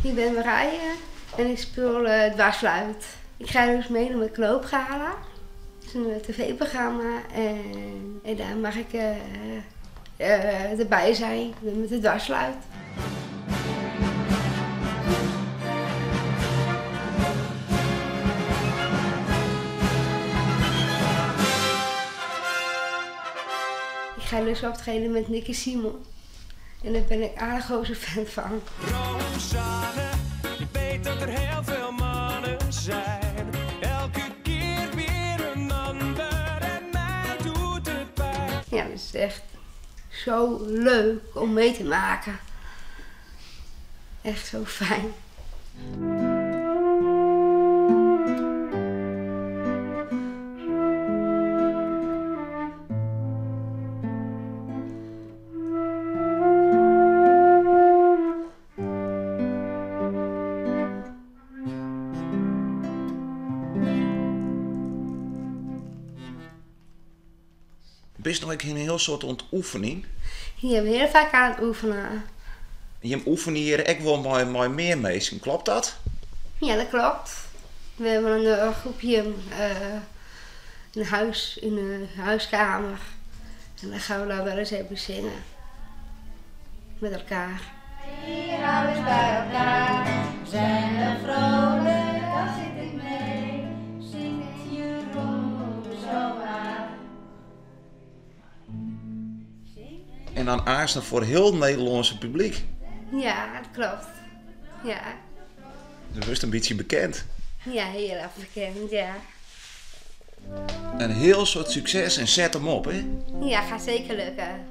Ik ben Marije en ik speel dwarsfluit. Ik ga dus meedoen met Knoopgala. Dat is een tv-programma en, en daar mag ik erbij zijn met de dwarsfluit. Ik ga dus optreden met Nicky Simon. En daar ben ik aardig grote fan van. Rosanne, ik weet dat er heel veel mannen zijn. Elke keer weer een ander en mij doet het pijn. Ja, dat is echt zo leuk om mee te maken. Echt zo fijn. Bist noch ek in heel soort ontoefening? Je bent heel vaak aan het oefenen. Je oefent hier ek wol mei mear minsken, klopt dat? Ja, dat klopt. We hebben een groepje in huis, in de huiskamer. En dan gaan we daar wel eens even zingen. Met elkaar. Hier houden we bij elkaar, zijn we vrolijk, dan zit ik mee. Zingt Jeroen zomaar. En dan aanstaan voor heel het Nederlandse publiek. Ja, dat klopt. Ja. Dat is een beetje bekend. Ja, heel erg bekend, ja. Een heel soort succes en zet hem op, hè? Ja, gaat zeker lukken.